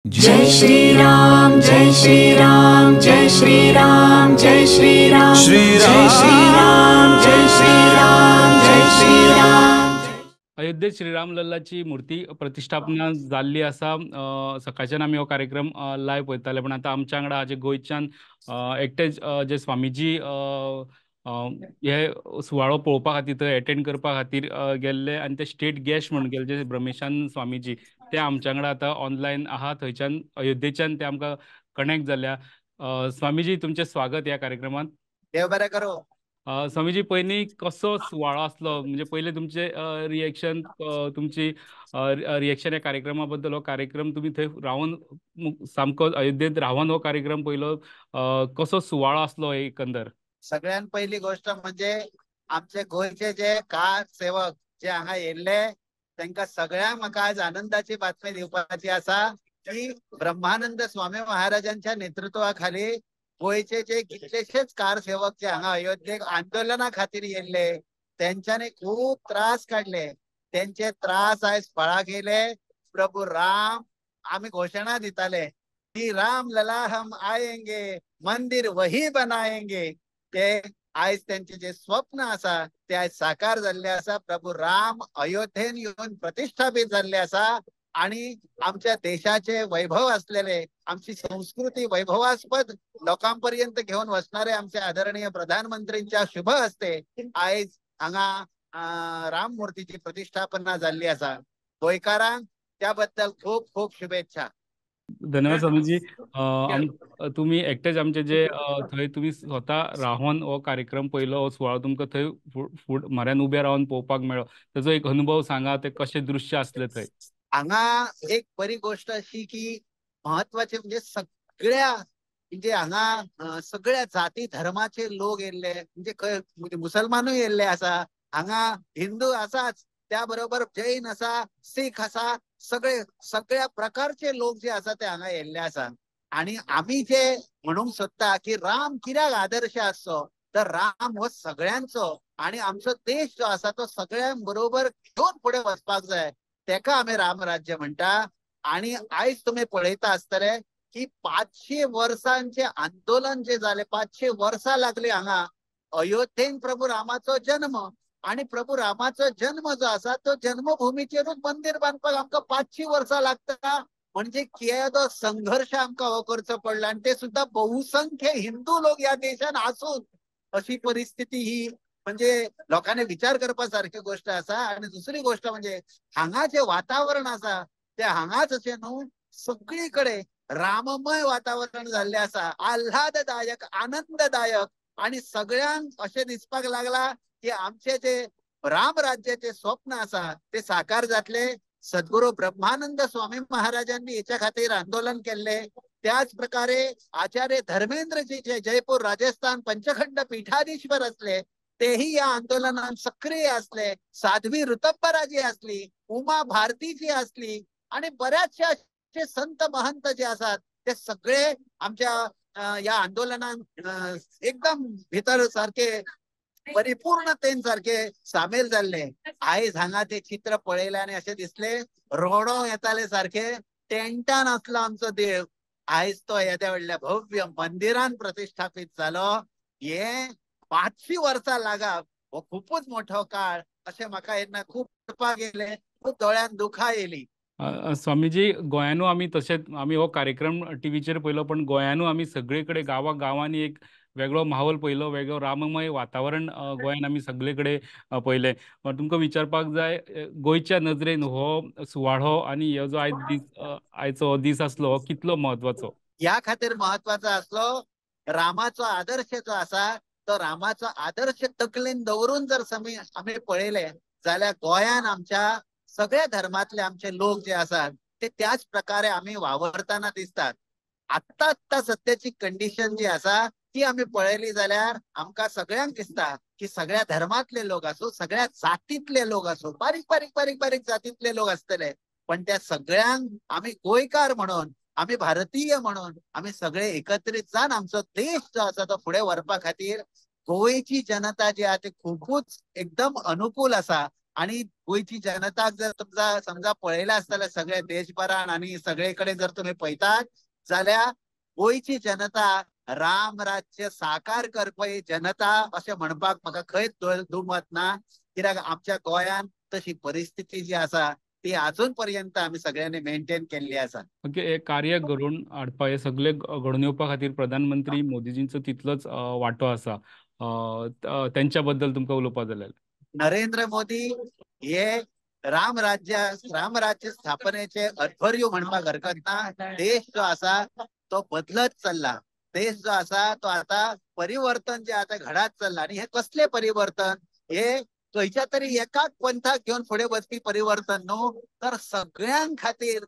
जय श्री राम, जय श्री राम, जय श्री राम, जय श्री राम, श्री जय श्री राम, जय श्री राम, जय श्री राम। अयोध्येत श्रीराम लल्लाची मूर्ती प्रतिष्ठापना जाल्ली आसा। सकाळच्यान आमी हो कार्यक्रम लायव्ह पळयताले, पण आतां आमच्या वांगडा जे गोंयच्यान एकटे जे स्वामीजी हे सुवाळो पळोवपा खातीर थंय एटेंड करपा खातीर गेल्ले आनी ते स्टेट गेस्ट म्हणून गेल्ले जे ब्रह्मेशान स्वामीजी, ते आमच्या वांगडा आतां ऑनलायन आहा। थंयच्यान अयोध्येच्यान ते आमकां कनेक्ट जाल्या। स्वामीजी, तुमचें स्वागत ह्या कार्यक्रमांत। देव बरें करूं। स्वामीजी, पयलीं कसो सुवाळो आसलो, म्हणजे पयलें तुमचें रिएक्शन, तुमची रिएक्शन ह्या कार्यक्रमा बद्दल? हो कार्यक्रम तुमी थंय रावन सामको अयोध्येंत रावन हो कार्यक्रम पयलो, कसो सुवाळो आसलो एकंदर? सगळ्यात पहिली गोष्ट म्हणजे आमचे गोंयचे जे कार सेवक जे हांगा येयल्ले तांकां सगळ्यांक म्हाका आज आनंदाची बातमी दिवपाची आसा की ब्रह्मानंद स्वामी महाराजांच्या नेतृत्वाखाली गोंयचे जे कितलेशेच कार सेवक जे हांगा अयोध्येक आंदोलना खातीर येयल्ले तेंच्यांनी खूब त्रास काडले, तेंचे त्रास आयज फळाक येयले। प्रभू राम आमी घोशणा दिताले की राम लला हम आएंगे, मंदिर वही बनाएंगे। ते आयज तेंचे जे स्वप्न आसा ते आयज साकार जाल्ले आसा। प्रभू राम अयोध्येन येवन प्रतिष्ठापीत जाल्ले आसा आणि आमच्या देशाचे वैभव असलेले, आमची संस्कृती वैभवास्पद लोकांपर्यंत घेवन वचणारे आमचे आदरणीय प्रधानमंत्रींच्या शुभ हस्ते आयज हांगा राम मूर्तीची प्रतिष्ठापना जाल्ली आसा। गोंयकारांक त्या बद्दल खूब खूब शुभेच्छा। धन्यवाद स्वामीजी। तुमी एकटेच आमचे जे थंय तुमी स्वता रावन हो कार्यक्रम पयलो, हो सुवाळो तुमकां थंय फुड म्हऱ्यान उबे रावन पळोवपाक मेळ्ळो, ताचो एक अनुभव सांगा, ते कशें दृश्य आसलें थंय? हांगा एक बरी गोष्ट अशी की म्हत्वाची म्हणजे सगळ्या म्हणजे हांगा सगळ्या जाती धर्माचे लोक येयल्ले, म्हणजे खंय मुसलमानूय येयल्ले आसा, हांगा हिंदू आसाच, त्या बरोबर जैन आसा, सीख आसा, सगळे सगळ्या प्रकारचे लोक जे आसा ते हांगा येयल्ले आसा। आणि आमी जे म्हणूंक सोदता की राम कित्याक आदर्श आसचो, तर राम हो सगळ्यांचो आणि आमचो देश जो आसा तो सगळ्यां बरोबर घेवन फुडें वचपाक जाय, तेका आमी रामराज्य म्हणटा। आणि आयज तुमी पळयता आसतले की 500 वर्सांचे आंदोलन जे जाले, 500 वर्सां लागली हांगा अयोध्येन प्रभू रामाचो जन्म, आणि प्रभू रामाचो जन्म जो आसा तो जन्मभूमीचेरूच मंदिर बांदपाक आमकां 500 वर्सां लागता, म्हणजे केदो संघर्ष आमकां हो करचो पडला। आनी ते सुद्दां बहुसंख्य हिंदू लोक ह्या देशान आसून अशी परिस्थिती ही म्हणजे लोकांनी विचार करपा सारखी गोष्ट आसा। आनी दुसरी गोष्ट म्हणजे हांगा जे वातावरण आसा ते हांगाच अशें न्हू, सगळी कडेन राममय वातावरण जाल्लें आसा, आल्हाददायक, आनंददायक, आनी सगळ्यांक अशें दिसपाक लागला की आमचे जे राम राज्याचे स्वप्न आसा ते साकार जातले। सद्गुरू ब्रह्मानंद स्वामी महाराजांनी हेच्या खातीर आंदोलन केल्ले, त्याच प्रकारे आचार्य धर्मेंद्रजी जे जयपूर राजस्थान पंचखंड पीठाधीश्वर असले तेही या आंदोलनात सक्रिय असले, साध्वी ऋतंबराजी असली, उमा भारतीजी असली, आणि बऱ्याचशा असे संत महंत जे आसात ते सगळे आमच्या या आंदोलनात एकदम भितर सारखे परिपूर्णतेन सारखे सामील जाल्ले। आयज हांगा ते चित्र पळयले आनी अशें दिसले रडोंक येताले सारखे, टेंटान आसलो आमचो देव, आयज तो येद्या व्हडल्या भव्य मंदिरान प्रतिष्ठापीत जालो। हे 500 वर्सां लागप हो खुपूच मोठो काळ अशें म्हाका येन्ना खूब रडपाक येयलें, खूब दोळ्यान दुखां येयली। स्वामीजी, गोंयानू आमी तशेंच आमी हो कार्यक्रम टीव्हीचेर पळयलो, पण गोंयानू आमी सगळे कडेन गांवा गांवांनी एक वेगळो माहोल पळयलो, वेगळो राममय वातावरण गोंयान आमी सगळे कडेन पळयलें। तुमकां विचारपाक जाय, गोंयच्या नजरेन हो सुवाळो आनी हो जो आयज दीस, आयचो हो दीस आसलो, हो कितलो म्हत्वाचो? ह्या खातीर म्हत्वाचो आसलो, रामाचो आदर्श जो आसा तो रामाचो आदर्श तकलेन दवरून जर आमी पळयलें जाल्यार गोंयान आमच्या सगळ्या धर्मातले आमचे लोक जे आसात ते त्याच प्रकारे आमी वावरताना दिसतात। आत्तां आत्तां सद्याची कंडिशन जी आसा ती आमी पळयली जाल्यार आमकां सगळ्यांक दिसता की सगळ्या धर्मातले लोक आसूं, सगळ्या जातींतले लोक आसूं, बारीक बारीक बारीक बारीक जातींतले लोक आसतले, पण त्या सगळ्यांक आमी गोंयकार म्हणून, आमी भारतीय म्हणून आमी सगळे एकत्रीत जावन आमचो देश जो आसा तो फुडें व्हरपा खातीर गोंयची जनता जी आसा ती खुबूच एकदम अनुकूल आसा। आणि गोंयची जनताक जर तुमचा समजा पळयला आसतले सगळे देशभरान आनी सगळे कडेन जर तुमी पळयतात जाल्यार गोंयची जनता राम राज्य साकार करपी जनता अशें म्हणपाक म्हाका खंयच दुमत ना. कित्याक आमच्या गोंयांत तशी परिस्थिती जी आसा ती अजून पर्यंत आमी सगळ्यांनी मेंटेन केल्ली आसा. ओके, हे कार्य घडोवन हाडपा हे सगळे घडोवन येवपा खातीर प्रधानमंत्री मोदीजींचो तितलोच वांटो आसा. तेंच्या बद्दल तुमकां उलोवपा जाल्यार. नरेंद्र मोदी हे रामराज्य स्थापनेचे अध्वर्यू म्हणपाक हरकत ना. देश जो आसा तो बदलत चल्ला, देश जो आसा तो आता परिवर्तन जे आता घडत चल्ला. आणि हे कसले परिवर्तन, हे खंयच्या तरी एकाच पंथाक घेवन फुडें वचपी परिवर्तन न्हू, तर सगळ्यां खातीर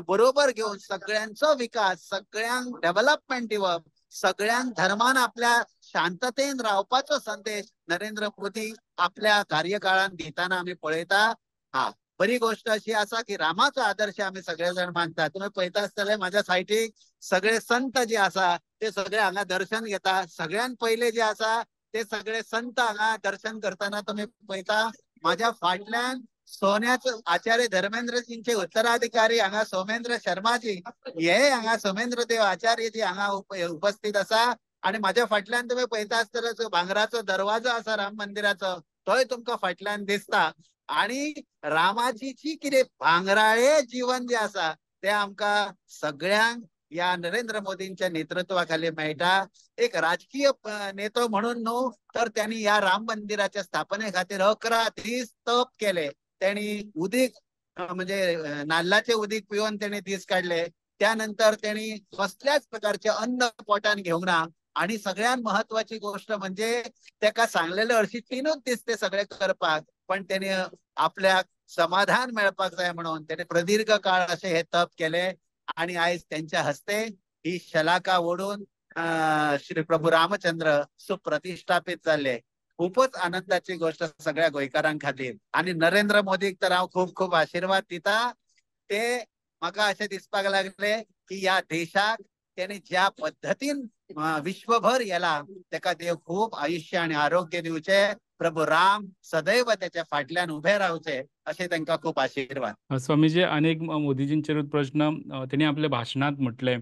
बरोबर घेवन सगळ्यांचो विकास, सगळ्यांक डेव्हलपमेंट दिवप, सगळ्यांक धर्मान आपल्या शांततेन रावपाचो संदेश नरेंद्र मोदी आपल्या कार्यकाळान दिताना आमी पळयता. हा, बरी गोष्ट अशी आसा की रामाचो आदर्श आमी सगळे जाण मानता. तुमी पळयता आसतले माझ्या सायटीक सगळे संत जे आसा ते सगळे हांगा दर्शन घेता. सगळ्यान पयले जे आसा ते सगळे संत हांगा दर्शन करतना तुमी पळयता. माझ्या फाटल्यान सोन्याचो आचार्य धर्मेंद्रजींचे उत्तराधिकारी हांगा सोमेंद्र शर्माजी हे हांगा सोमेंद्र देव आचार्यजी हांगा उपस्थित आसा. आणि माझ्या फाटल्यान तुमी पळयता आसतले जो भांगराचो दरवाजो आसा राम मंदिराचो तोय तुमकां फाटल्यान दिसता. आणि रामाजीची कितें भांगराळे जीवन जे आसा ते आमकां सगळ्यांक ह्या नरेंद्र मोदींच्या नेतृत्वाखाली मेळटा. एक राजकीय नेतो म्हणून न्हू, तर त्यांनी ह्या राम मंदिराच्या स्थापने खातीर 11 दीस तप केले. त्यांनी उदीक म्हणजे नाल्लाचे उदीक पिवन त्यांनी दीस काडले. त्यानंतर त्यांनी कसल्याच प्रकारचे अन्न पोटान घेवंक ना. आणि सगळ्यात महत्वाची गोष्ट म्हणजे तेका सांगलेले हरशी 3 दीस ते सगळे करपाक, पण त्यांनी आपल्याक समाधान मेळपाक जाय म्हणून त्याने प्रदीर्घ काळ असे हे तप केले. आणि आयज त्यांच्या हस्ते ही शलाका ओढून श्री प्रभू रामचंद्र सुप्रतिष्ठापित जाले. खूपच आनंदाची गोष्ट सगळ्या गोंयकारां खातीर. आणि नरेंद्र मोदीक तर हांव खूब खूब आशिर्वाद दिता. ते म्हाका अशें दिसपाक लागले की ह्या देशाक त्याने ज्या पद्दतीन विश्वभर येला तेका देव खूब आयुष्य आणि आरोग्य दिवचे, प्रभू राम सदैव त्याच्या फाटल्यान उभे रावचे अशें तांकां खूब आशिर्वाद. स्वामीजी, अनेक मोदीजींचेर प्रश्न तेणी आपल्या भाशणांत म्हटलें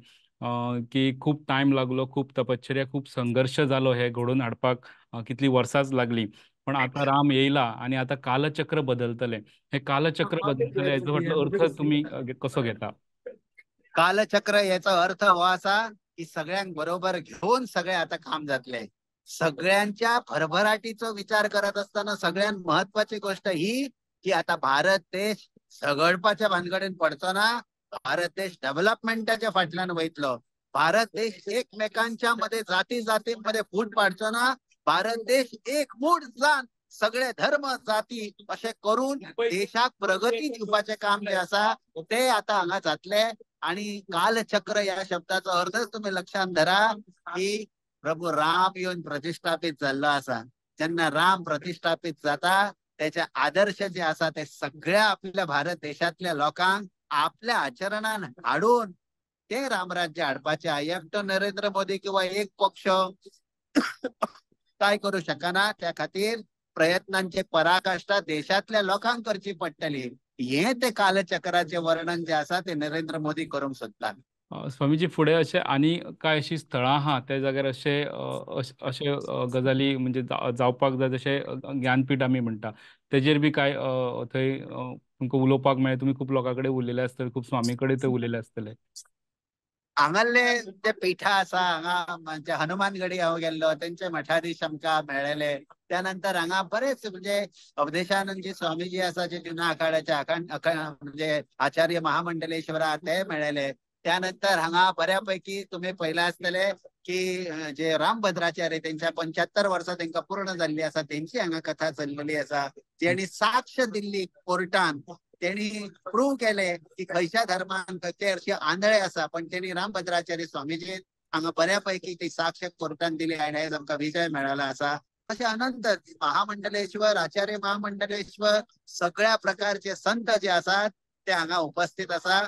की खूब टायम लागलो, खूब तपश्चर्या, खूब संघर्श जालो हे घडोवन हाडपाक, कितली वर्सांच लागली, पण आता राम येयला आणि आता कालचक्र बदलतले. हे कालचक्र बदलतले हेचो फाटलो अर्थ तुमी कसो घेता? कालचक्र याचो अर्थ हो आसा की सगळ्यांक बरोबर घेवन सगळे आता काम जातले. सगळ्यांच्या भरभराटीचो विचार करत असताना सगळ्यात महत्वाची गोष्ट ही की आता भारत देश झगडपाच्या भानगडीन पडचो ना, भारत देश डेव्हलपमेंटाच्या फाटल्यान वयतलो, भारत देश एकमेकांच्या मध्ये जाती जातींमध्ये फूट पाडचो ना, भारत देश एकमूट जावन सगळे धर्म जाती अशें करून देशाक प्रगती दिवपाचें काम जे आसा ते आता हांगा जातले. आणि कालचक्र ह्या शब्दाचो अर्थच तुमी लक्षात धरा की प्रभू राम येवन प्रतिष्ठापित जाल्लो आसा. जेन्ना राम प्रतिष्ठापित जाता त्याचे आदर्श जे आसा ते सगळ्या आपल्या भारत देशांतल्या लोकांक आपल्या आचरणान हाडून ते रामराज्य हाडपाचे. एकटो नरेंद्र मोदी किंवा एक पक्ष काय करू शकना, त्या खातीर प्रयत्नांचे पराकाष्ठा देशांतल्या लोकांक करची पडटली. हे ते कालचक्राचे वर्णन जे आसा ते नरेंद्र मोदी करूंक सोदतात. स्वामीजी, फुडें अशें आनी काय अशी स्थळां आहा त्या जाग्यार अशे अशे गजाली म्हणजे जावपाक जाय, जशें ज्ञानपीठ आमी म्हणटा तेजेर बी काय थंय तुमकां उलोवपाक मेळ्ळें? तुमी खूब लोकां कडेन उलयले आसतले, खूब स्वामी कडेन थंय उलयले आसतले. हांगासरले जे पिठां आसा हांगा म्हणजे हनुमानगडी हांव गेल्लो, तेंचे मठाधीश आमकां मेळ्ळेले. त्यानंतर हांगा बरेच म्हणजे अवधेशानंदजी स्वामीजी आसा जे जुना आखाड्याचे म्हणजे आचार्य महामंडलेश्वर आहा ते मेळ्ळेले. त्यानंतर हांगा बऱ्यापैकी तुमी पळयलां आसतले की जे रामभद्राचार्य तेंच्या 75 वर्सां तेंकां पूर्ण जाल्ली आसा, तेंची हांगा कथा चल्लेली आसा. जेणी साक्ष दिल्ली कोर्टान, तेणी प्रूव केले की खंयच्या धर्मान खंयचे अशे आंधळे आसा, पण तेणी रामभद्राचार्य स्वामीजी हांगा बऱ्यापैकी ती साक्ष कोर्टान दिली आनी आयज आमकां विजय मेळ्ळो आसा. अशे अनंत महामंडलेश्वर, आचार्य महामंडलेश्वर, सगळ्या प्रकारचे संत जे आसात ते हांगा उपस्थित आसा.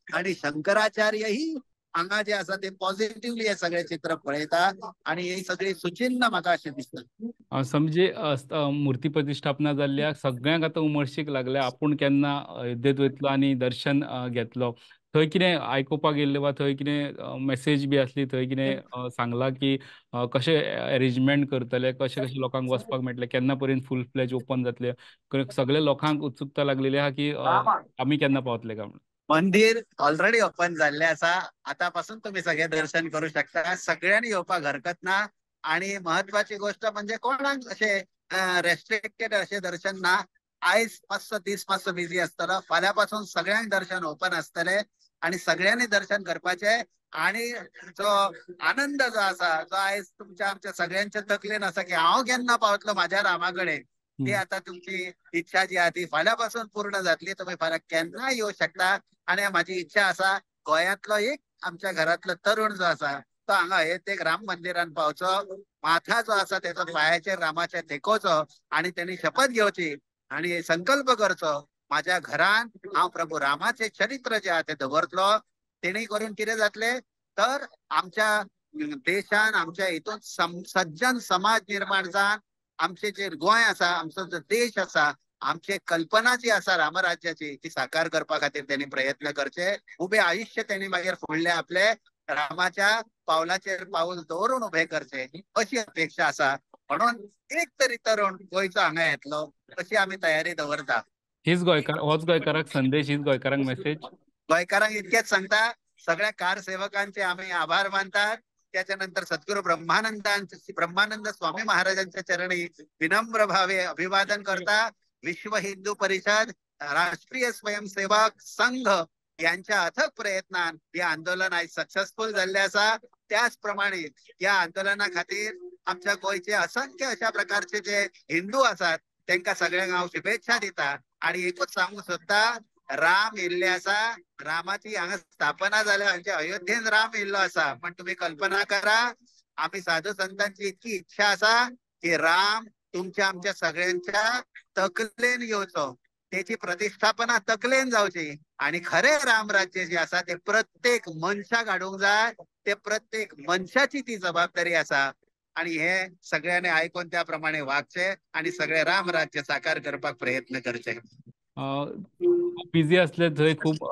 आणि शंकराचार्य ही हांगा जे आसा ते पॉझिटिव्हली हे सगळे चित्र पळयता आणि हे सगळी सुचिन्ह म्हाका अशें दिसता. समजे मूर्ती प्रतिष्ठापना जाल्ल्या सगळ्यांक आतां उमळशीक लागल्या आपूण केन्ना अयोध्येत वयतलो आनी दर्शन घेतलो. थंय कितें आयकुपाक येयल्लें वा थंय कितें मेसेज बी आसली, थंय कितें सांगलां की कशें अरेंजमेंट करतले, कशें कशें लोकांक वचपाक मेळटलें, केन्ना पर्यंत फूल फ्लॅज ओपन जातलें? सगळे लोकांक उत्सुकता लागलेली आहा की आमी केन्ना पावतले काय म्हणून. मंदिर ऑलरेडी ओपन जाल्लें आसा, आतां पासून तुमी सगळे दर्शन करू शकता, सगळ्यांनी येवपाक हरकत ना. आणि महत्वाची गोष्ट म्हणजे कोणाक अशें रेस्ट्रिक्टेड अशें दर्शन ना. आयज मातसो दीस मातसो बिझी आसतलो, फाल्यां पासून सगळ्यांक दर्शन ओपन आसतलें आणि सगळ्यांनी दर्शन करपाचें. आणि जो आनंद जो आसा जो आयज तुमच्या आमच्या सगळ्यांच्या तकलेन आसा की हांव केन्ना पावतलो म्हाज्या रामा कडेन, ती आतां तुमची इच्छा जी आहा ती फाल्यां पासून पूर्ण जातली. तुमी फाल्यां केन्नाय येवं शकता. आनी म्हाजी इच्छा आसा गोंयांतलो एक आमच्या घरांतलो तरुण जो आसा तो हांगा अयोध्येक राम मंदिरान पावचो, माथा जो आसा तेचो पांयाचेर रामाचे तेकोवचो आनी तेणी शपथ घेवची आनी संकल्प करचो माझ्या घरान हांव प्रभू रामाचे चरित्र जे आहा ते दवरतलो. तेणी करून कितें जातलें तर आमच्या देशान आमच्या हितून सज्जन समाज निर्माण जावन आमचे जे गोंय आसा, आमचो जो देश आसा, आमची कल्पना जी आसा रामराज्याची ती साकार करपा खातीर तेणी प्रयत्न करचे. उबे आयुष्य तेणी मागीर फुडले आपले रामाच्या पावलाचेर पावल दवरून उबे करचे अशी अपेक्षा आसा. म्हणून एक तरी तरुण गोंयचो हांगा येतलो अशी आमी तयारी दवरता. हीच गोंयकार, होच गोंयकाराक संदेश, हीच गोंयकारांक मेसेज. गोंयकारांक इतकेच सांगता, सगळ्या कार सेवकांचे आमी आभार मानतात. त्याच्यानंतर सद्गुरू ब्रह्मानंद स्वामी महाराजांच्या चरणी विनम्र भावे अभिवादन करता. विश्व हिंदू परिषद, राष्ट्रीय स्वयंसेवक संघ यांच्या अथक प्रयत्नान हे आंदोलन आयज सक्सेसफुल जाल्लें आसा. त्याच प्रमाणे या आंदोलना खातीर आमच्या गोंयचे असंख्य अशा प्रकारचे जे हिंदू आसात तेंका सगळ्यांक हांव शुभेच्छा दिता. आनी एकूच सांगूंक सोदता, राम येल्ले आसा, रामाची हांगा स्थापना जाल्या, म्हणजे अयोध्येन राम येल्लो आसा. पण तुमी कल्पना करा, आमी साधू संतांची इतकी इच्छा आसा की राम तुमच्या आमच्या सगळ्यांच्या तकलेन येवचो, तेची प्रतिष्ठापना तकलेन जावची आनी खरें रामराज्य जे आसा ते प्रत्येक मनशाक हाडूंक जाय, ते प्रत्येक मनशाची ती जबाबदारी आसा. आनी हे सगळ्यांनी आयकून त्या प्रमाणे वागचे आनी सगळे रामराज्य साकार करपाक प्रयत्न करचे. बिझी असले थंय खूप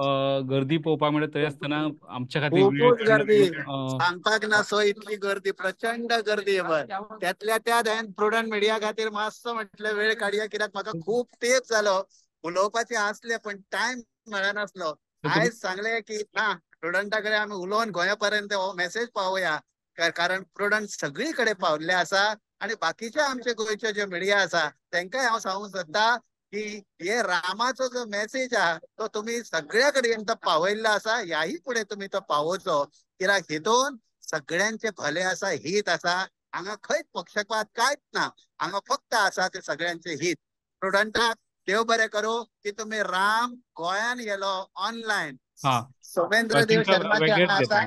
गर्दी पळोवपाक मेळटा, थंय आसतना आमच्या खातीर खूपूच गर्दी सांगपाक ना सो इतली गर्दी, प्रचंड गर्दी. त्यातल्या त्यात हांवें प्रुडंट मिडिया खातीर मातसो म्हटलें वेळ काडया, कित्याक म्हाका खूब तेप जालो उलोवपाचें आसलें पण टायम मेळनासलो. आयज सांगलें की ना प्रुडंटा कडेन आमी उलोवन गोंया पर्यंत हो मेसेज पावोया, कारण प्रुडंट सगळी कडेन पावल्ले आसा. आनी बाकीचे आमचे गोंयचे जे मिडिया आसा तेंकांय हांव सांगूंक सोदता की हे रामाचो जो मेसेज आहा तो तुमी सगळ्या कडेन पावयल्लो आसा, ह्याही फुडें तुमी तो पावोवचो, कित्याक हितून सगळ्यांचे भले आसा, हित आसा. हांगा खंयच पक्षपात कांयच ना, हांगा फक्त आसा ते सगळ्यांचे हित. प्रुडंटाक देव बरें करूं की तुमी राम गोंयान गेलो ऑनलायन. सोमेंद्र देव शर्मा जे आसा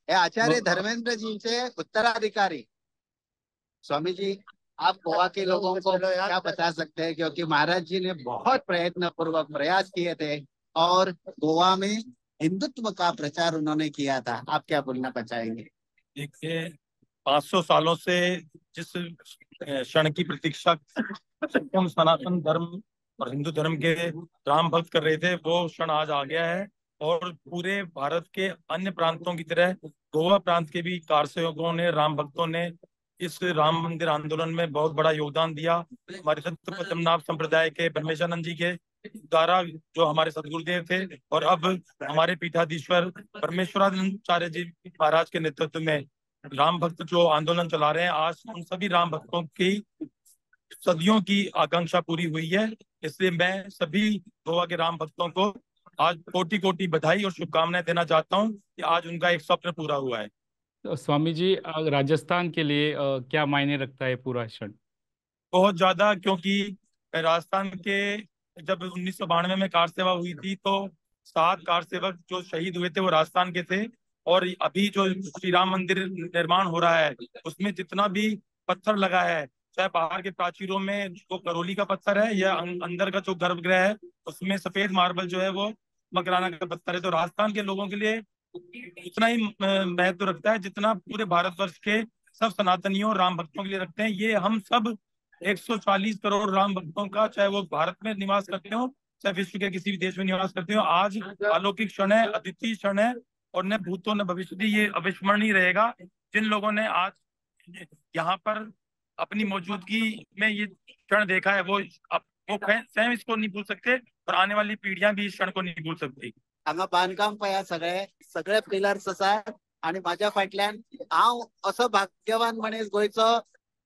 हे आचार्य धर्मेंद्र जींचे उत्तराधिकारी. स्वामी जी, आप गोवा के लोगों को क्या बता सकते हैं, क्योंकि महाराज जी ने बहुत प्रयत्न पूर्वक प्रयास किए थे और गोवा में हिंदुत्व का प्रचार उन्होंने किया था, आप क्या बोलना चाहेंगे? देखिए, 500 सालों से जिस क्षण की प्रतीक्षा हम सनातन धर्म और हिंदू धर्म के राम भक्त कर रहे थे, वो क्षण आज आ गया है। और पूरे भारत के अन्य प्रांतों की तरह गोवा प्रांत के भी कार सेवकों ने, राम भक्तों ने इस राम मंदिर आंदोलन में बहुत बड़ा योगदान दिया। हमारे सत्य पद्मनाभ संप्रदाय के परमेशानंद जी के द्वारा, जो हमारे सदगुरुदेव थे, और अब हमारे पीठाधीश्वर परमेश्वरानंदाचार्य जी महाराज के नेतृत्व में राम भक्त जो आंदोलन चला रहे हैं, आज उन सभी राम भक्तों की सदियों की आकांक्षा पूरी हुई है। इसलिए मैं सभी गोवा के राम भक्तों को आज कोटि कोटि बधाई और शुभकामनाएं देना चाहता हूँ कि आज उनका एक स्वप्न पूरा हुआ है। तो स्वामी जी, राजस्थान के लिए क्या मायने रखता है पूरा क्षण? बहुत ज्यादा, क्योंकि राजस्थान के जब 1992 में कार सेवा हुई थी तो 7 कार सेवक जो शहीद हुए थे वो राजस्थान के थे। और अभी जो श्री राम मंदिर निर्माण हो रहा है उसमें जितना भी पत्थर लगा है, चाहे बाहर के प्राचीरों में वो करौली का पत्थर है या अंदर का जो गर्भगृह है उसमें सफेद मार्बल जो है वो मकराना का पत्थर है। तो राजस्थान के लोगों के लिए उतना ही महत्व रखता है जितना पूरे भारतवर्ष के सब सनातनियों और राम भक्तों के लिए रखते हैं। ये हम सब 140 करोड़ राम भक्तों का, चाहे वो भारत में निवास करते हो चाहे विश्व के किसी भी देश में निवास करते हो, आज अलौकिक क्षण है, अद्वितीय क्षण है और न भूतो न भविष्यति, ये अविस्मरणीय रहेगा। जिन लोगों ने आज यहाँ पर अपनी मौजूदगी में ये क्षण देखा है वो स्वयं इसको नहीं भूल सकते और आने वाली पीढ़ियां भी इस क्षण को नहीं भूल सकती। हांगा बांदकाम पळया, सगळे सगळे पिलर्स आसात आणि माझ्या फाटल्यान हांव असो भाग्यवान मनीस गोंयचो,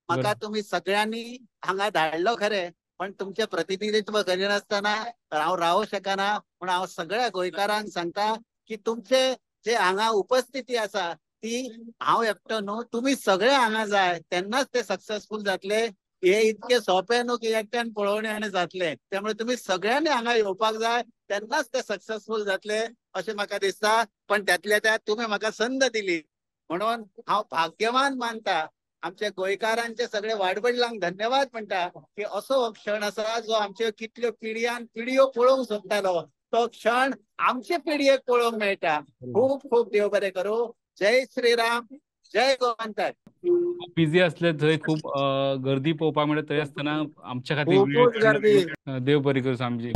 म्हाका तुमी सगळ्यांनी हांगा धाडलो खरें, पण तुमचें प्रतिनिधित्व करिनासतना हांव रावूं शकना। पूण हांव सगळ्या गोंयकारांक सांगता की तुमचे जे हांगा उपस्थिती आसा ती हांव एकटो न्हू, तुमी सगळे हांगा जाय तेन्नाच ते सक्सेसफूल जातले। हे इतके सोंपें न्हू की एकट्यान पळोवणी आनी जातले, त्यामुळे तुमी सगळ्यांनी हांगा येवपाक जाय तेन्नाच ते सक्सेसफूल जातले अशें म्हाका दिसता। पण त्यातल्या त्यात तुमी म्हाका संद दिली म्हणून हांव भाग्यवान मानता। आमच्या गोंयकारांचे सगळे वाडवडिलांक धन्यवाद म्हणटा की असो हो क्षण आसा जो आमच्यो कितल्यो पिढयान पिढयो पळोवंक सोदतालो तो क्षण आमचे पिढयेक पळोवंक मेळटा। खूब खूब देव बरें करूं। जय श्रीराम, जय गोमंतक। खूब बिझी असले थंय खूब गर्दी पळोवपाक मेळटा, थंय आसतना आमच्या खातीर देव बरी करूं स्वामीजी।